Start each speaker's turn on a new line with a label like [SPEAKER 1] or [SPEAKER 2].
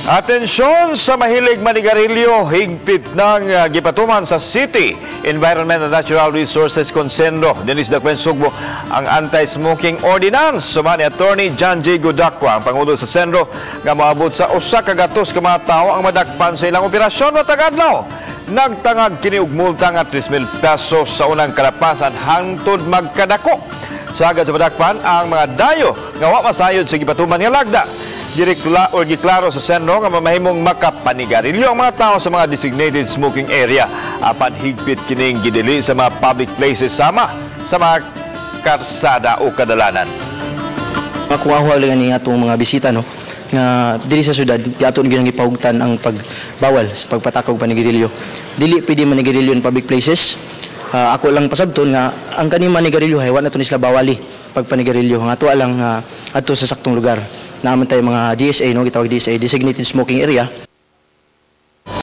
[SPEAKER 1] Atensyon sa mahilig manigarilyo, higpit ng gipatuman sa City Environment and Natural Resources Consendo dinhi sa Dakbayan Sugbo ang anti-smoking ordinance. Suma ni Attorney John J. Gudakwa, ang pangulo sa Sendro, nga moabot sa 100 ka mga tawo ang madakpan sa ilang operasyon matag adlaw. Nagtangag kini og multa nga 3,000 pesos sa unang kalapasan hangtod magkadako. Sagad sa madakpan ang mga dayo nga wa masayod sa gipatuman nga lagda. Direkla o giklaro sa Sendro nga mamahimong makapanigarilyo ang mga tao sa mga designated smoking area, apan higpit kining gidili sa mga public places sama sa mga karsada o kadalanan.
[SPEAKER 2] Makuha lang ni atong mga bisita, no, nga diri sa syudad aton gyud gipahugtan ang pagbawal sa pagpatakog panigarilyo. Dili pwede manigarilyo in public places. Ako lang pasabton nga ang kani manigarilyo hay wa na to ni sila bawali pagpanigarilyo, nga ato lang adto sa saktong lugar. Naa man tay mga DSA, no, gitawag DSA, designated smoking area.